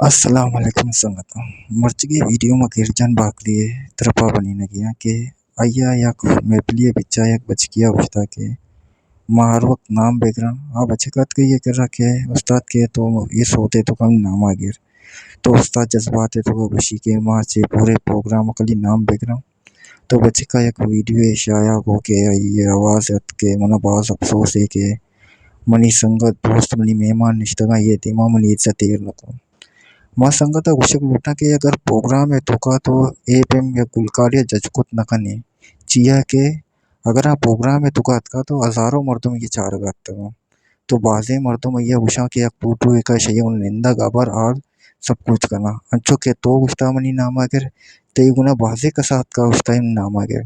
السلام علیکم سنگتاں، مرچگی ویڈیو ما کیرجان باقری ءِ طرفا بنینگی آں کہ آئی ءَ یک محفلی ءِ بچا یک بچکی ءَ گوشتا کہ ما ہر وقت نام بگراں۔ آ بچک اتک آئی ءِ کرا کہ استاد کہ تو اے سوت ءِ توکا نام ءَ گر۔ تو استاد جذبات ءِ توکا گوشی کہ ما چہ پورے پروگرام ءَ کلی نام بگراں۔ تو بچکا یک ویڈیو ءَ شائع کو کہ آئی ءِ آواز ات کہ منا باز افسوس ہے کہ منی سنگت دوست منی مہمان نشتگاں، آئی ءِ دیما منی عزت ایر نہ کو۔ ما سنگت ءَ گوشگ لوٹاں کہ اگر پروگرام ءِ توکا تو اے پیم یک گلکارے ءَ جج کت نہ کنے، چیا کہ اگر آ پروگرام ءِ توکا اتکا تو ہزاروں مردم آئی ءَ چارگ ءَ اتکگاں۔ تو بازیں مردم آئی ءَ گوشاں کہ یک فوٹو ءَ کش، آئی ءَ گوں نندگ، ہبر، حال سب کچھ کناں۔ انچو کہ تو گوشتا منی نام ءَ گر، تئی گونا بازیں کسا اتکا گوشتا منی نام ءَ گر۔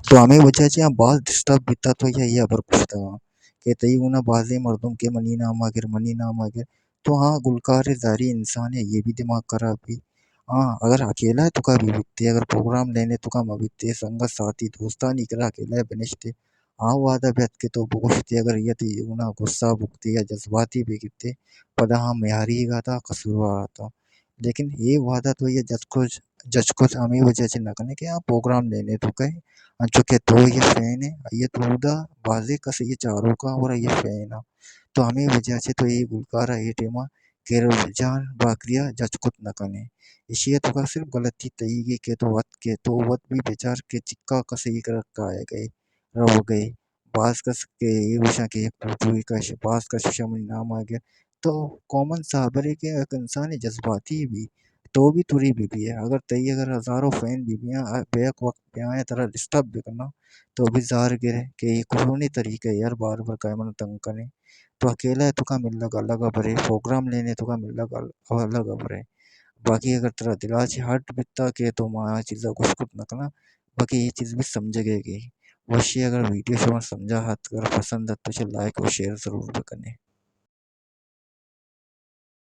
تو ہمے وجہ چہ آ باز ڈسٹرب بیتا، تو آئی ءَ اے ہبر گوشتگاں کہ تئی گونا بازیں مردم کہ منی نام ءَ گر، منی نام ءَ گر۔ تو ہاں، گلکار ءِ ظاہری انسانے، آئی ءِ بھی دماغ خراب بی۔ ہاں، اگر اکیلا ءِ توکا بہ بیتے، اگر پروگرام لینے توکا مہ بیتے، سنگت ساتھی دوستانی کرا اکیلا ءَ بنشتے، آ وہدا بیت کہ تو بگوشتے، اگر آئی ءَ تئی گونا غصہ بکتے یا جذباتی بگیتے، پدا آ میاریگ ءَ ات، قصوروار ات۔ لیکن اے وہدا تو آئی ءَ جج کت، جج کت ہمے وجہ چہ نہ کنے کہ آ پروگرام لینے توکا ئے، انچو کہ تو آئی ءِ فین ئے، آئی ءِ تو اودا بازیں کس آئی ءِ چاروکاں اور آئی ءِ فین آں۔ تو ہمے وجہ چہ تو اے گلکار ءَ اے ٹائم ءَ کیرجان باقری ءَ جج کت نہ کنے۔ ایشی ءِ توکا صرف غلطی تئیگ ئے کہ تو وت کہ تو وت بھی بچار کہ چکا کس ءِ کرا کائیگ ئے، روگ ئے۔ باز کس کہ اے گوشاں کہ یک فوٹو ئے کش، باز کس گوشاں منی نام ءَ گر۔ تو کامن سا ہبرے کہ یک انسانے جذباتی بی، تو بھی توری بہ بی ئے۔ اگر تئی اگر ہزاروں فین بہ بیاں، آ بیک وقت بیاں، ترا ڈسٹرب بکناں، تو بھی زہر گرے کہ اے کجومیں طریقہ ئے یار، بار بار کائے من تنگ کنے۔ تو اکیلا ءِ توکا ملگ الگ ہبرے، پروگرام لینے توکا ملگ ال-، الگ ہبرے۔ باقی اگر ترا دلا چہ ہرٹ بیتا کہ تو ما آ چیزا گوش کت نہ کناں، باقی اے چیز بھی سمجھگے گی۔ وشی اگر ویڈیو شما سمجھا ات، اگر پسند ات تو چہ لائک و شیئر ضرور بکنے۔